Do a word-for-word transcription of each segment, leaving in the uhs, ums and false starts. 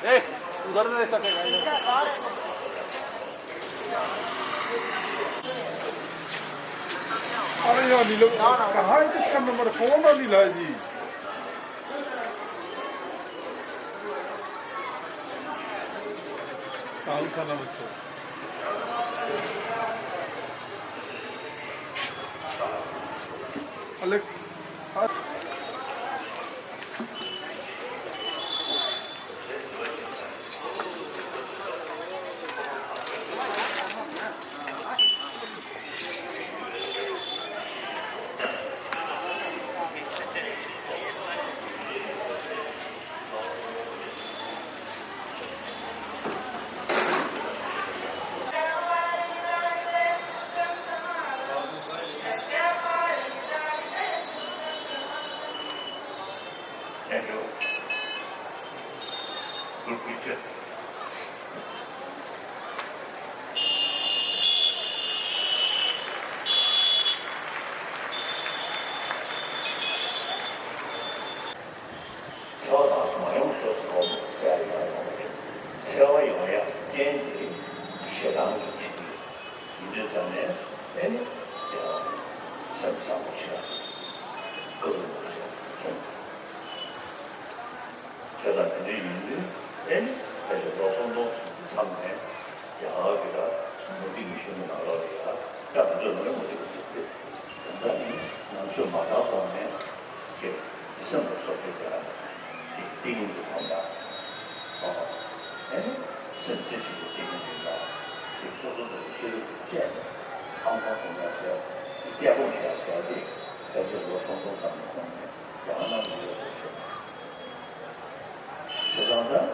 ए, उधर नहीं सकते। अरे यार, नीलम, कहाँ है, किसका नंबर? कौन है नीला जी? काम था ना मुझसे। अलेक, हाँ। Thank you. Good picture. འཚེ་བ་ལངས་སུ་མ་ཡོང་ཤོག་ཟེར་བ་འཚེ་བ་ཡོང་ཡ་ཡོང་བ་རེད། འཚེ་བ་ཡོང་ཡ་རྐྱེན་དེ་ཞེ་སྡང་གི་ཆེད་དུ་ཡིན་དུས་ཙམ་ནས་ཨེ་ནི་སེམས་བཟང་པོ་བྱེད་ཡ་དཀའ་ལས་ཁག་པོ་ཟེར་མཐོང་། བྱས་ཙང་དེ་འདྲ་ཡིན་དུས་ཨེ་ནི་ཕལ་ཆེར་ལོ་སུམ་སྟོང་ཙམ་གྱི་མཚམས་ནས་རྒྱ་གར་གྱི་ད་མུ་སྟེགས་ཀྱི་གཞུང་གི་ནང་ལོགས་ལ་ཡ་ད་ང་ཚོས་ལོ་རེ་མུ་སྟེགས་ཀྱི་སྲིད་དེ་ད་ནི་ང་ཚོས་མ་དགའ་གོང་ནས་ཀྱི་སེམས་ལ་སོགས་པའི་ཀྱི་ཀྱི་ཏིང་ངེ་འཛིན་གོམས་པ། ཨ་ནི་སེམས་རྩེ་གཅིག་ཏུ་ཏིང་ངེ་འཛིན་དང་ཀྱི་སོ་སོ་སོ་སོའི་ཤེས་རབ་ཀྱི་བཅས་ནས་ཧང་ཐང་གོམས་པ་ཟེར་ཀྱི་དཔྱད་སྒོམ་བྱས་ཟེར་ཏེ་ཕལ་ཆེར་ལོ་སུམ་སྟོང་ཙམ་གྱི་གོང་ནས་ཡང་གནང་གི་ཡོད་ཟེར་ཞུ། བྱས་ཙང་ད།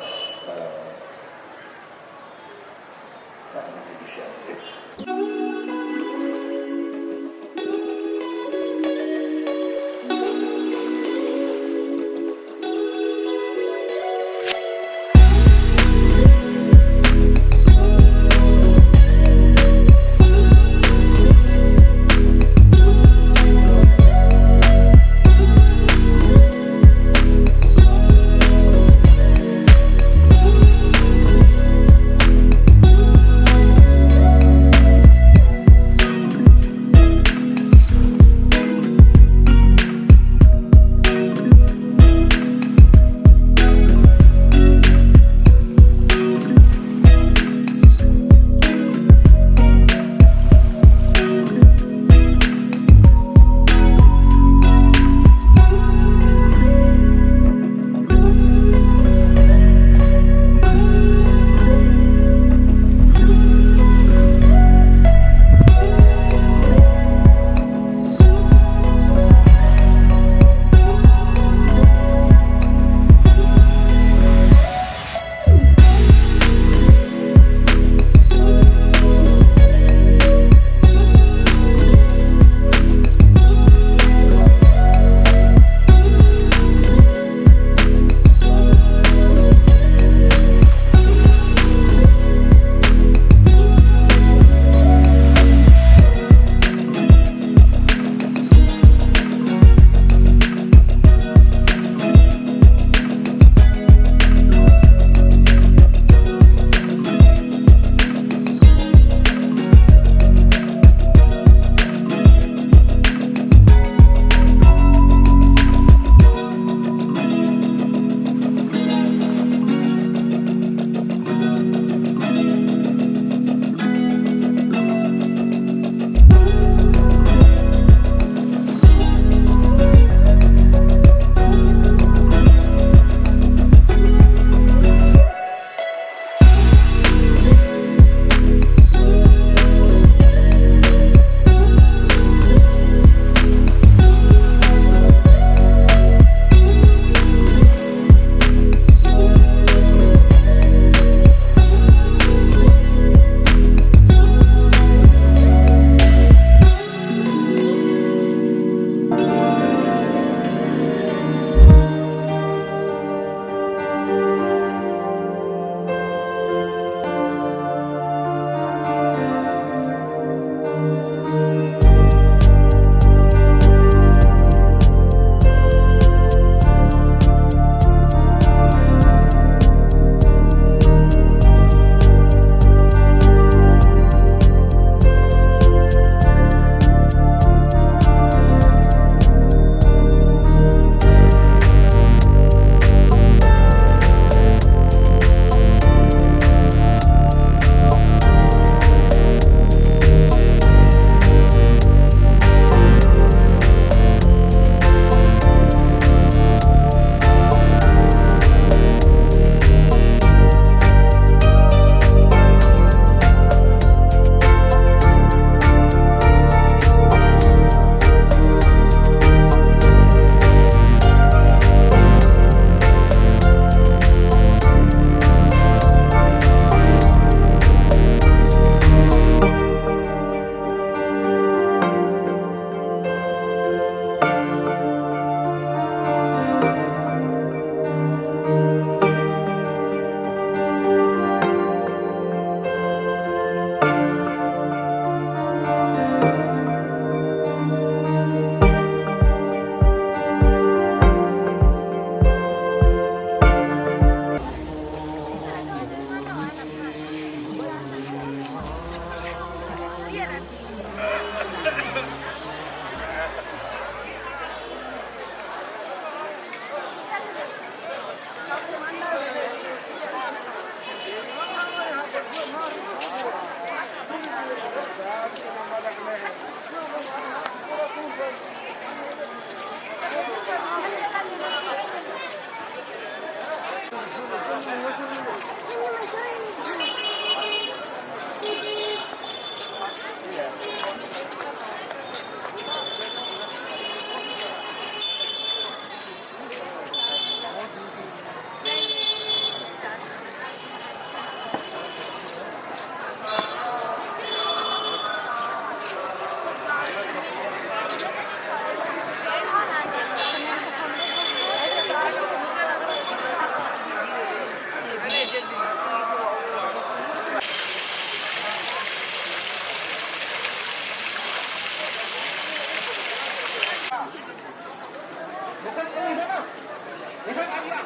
इधर आइए।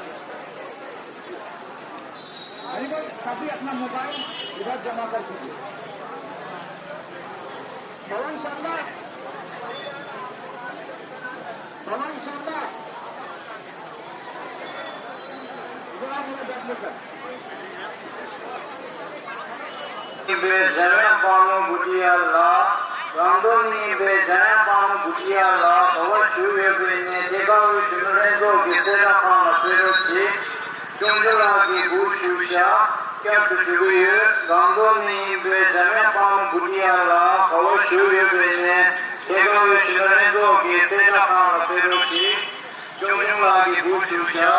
अरे भाई, सभी अपना मोबाइल इधर जमा कर दीजिए। पवन शर्मा, पवन शर्मा, इधर आ मेरे बैग में सर। ཡིན་པའི་འཇམ་དབྱངས་དཔལ་མོ་བུ་ཊི་ཡ་ལགས། རང་དོན་ནི་ཡིན་པའི་འཇམ་དབྱངས་དཔལ་མོ་བུ་ཊི་ཡ་ལགས་གོ་བ་ཞུས་ཡོད་པའི་ནས་དེ་ག་བོད་གཞོན་ནུ་ལྷན་ཚོགས་ཀྱི་གསལ་བསྒྲགས་ཁང་ལ་ཕེབས་རོགས་གྱིས། ཆུང་ཆུང་ལགས་ཀྱིས་སྒུག་བཞུགས་ཤག་བསྐྱར་དུ་ཞུ་གི་ཡོད། རང་དོན་ནི་ཡིན་པའི་འཇམ་དབྱངས་དཔལ་མོ་བུ་ཊི་ཡ་ལགས་གོ་བ་ཞུས་ཡོད་པའི་ནས་དེ་ག་བོད་གཞོན་ནུ་ལྷན་ཚོགས་ཀྱི་གསལ་བསྒྲགས་ཁང་ལ་ཕེབས་རོགས་གྱིས། ཆུང་ཆུང་ལགས་ཀྱིས་སྒུག་བཞུགས་ཤག་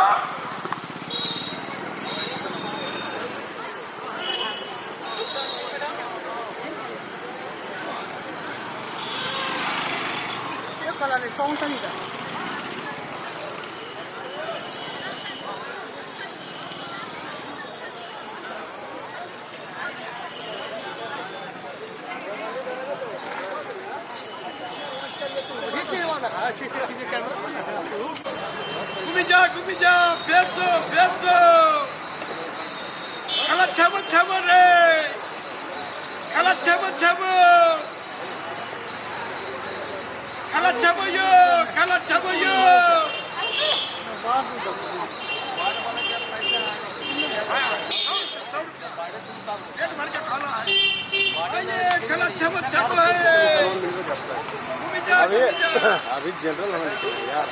རྐུ་མི་རྒྱག་རྐུ་མི་རྒྱག་ཕེབས་སོང་ཕེབས་སོང་། ཁ་ལག་ཆེན་པོ་ཆེན་པོ་རེད། ཁ་ལག་ཆེན་པོ་ཆེན་པོ། ཁ་ལག་ཆེན་པོ་ཡོད། ཁ་ལག་ཆེན་པོ་ཡོད། ཁ་ལག་ཆེན་པོ་ཆེན་པོ་ཧེ། अभी अभी जनरल होने के लिए यार।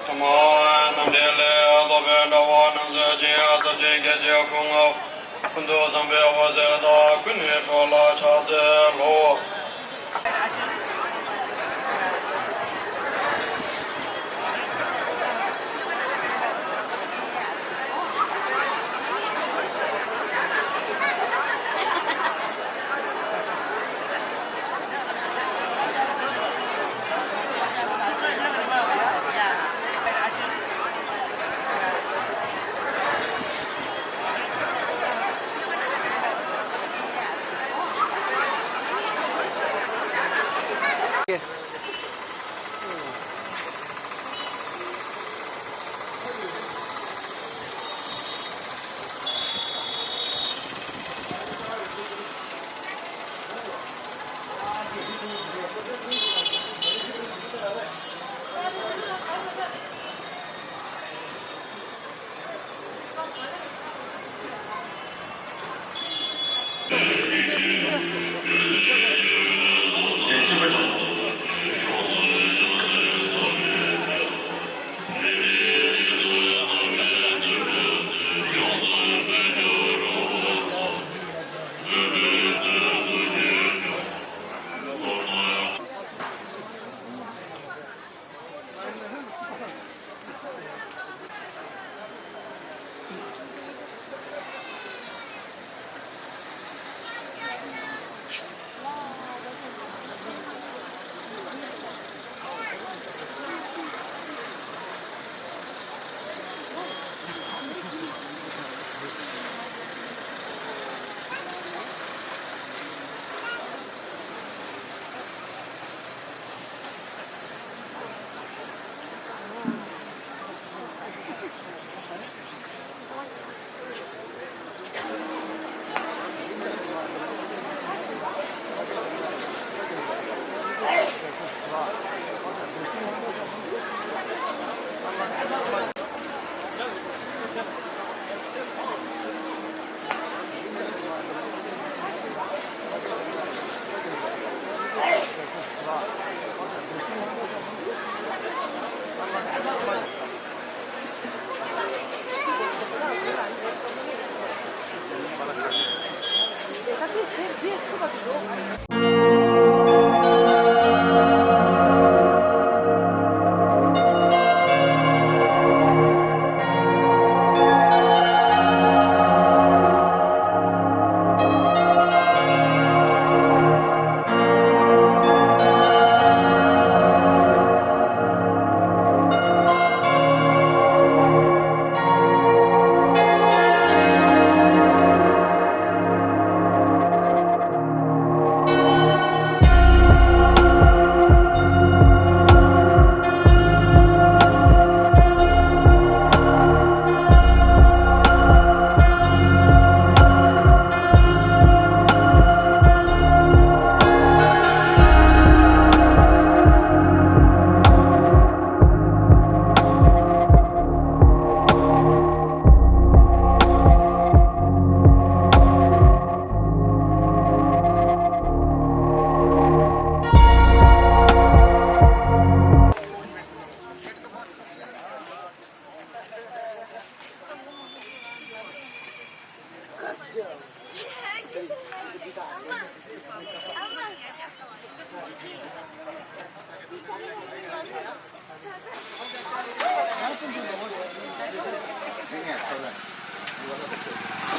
ཚང་མ་རྣམ་འདྲེན་ལས་ལོག་པའི་དགྲ་བོ་རྣམས་ཚོལ་ཅིང་། ཨ་སོ་ཅིག་སྐད་ཅིག་ཁོང་ང་། ཀུན་ཏུ་བཟང་པོའི་འོད་ཟེར་དག་ཀུན་ནས་འཕྲོ་ལ་ཕྱག་འཚལ་ལོ།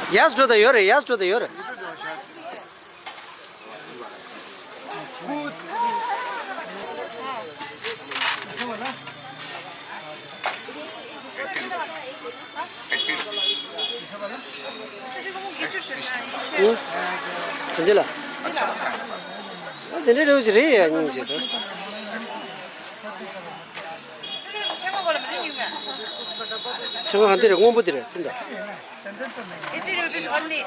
ཡར་འགྲོ་ད་ཡོད་རེད། ཡར་འགྲོ་ད་ཡོད་རེད། ཨུ། དེ་འདྲ་ལ། ཨ། དེ་འདྲའི་རེ་བ་ཞིག་རེད་ཡ། སྙིང་རྗེ་དང་། ཆང་ཨ་འདི་རེད། སྔོན་པོ་འདི་རེད། དེ་འདྲ། Eighty rupees only.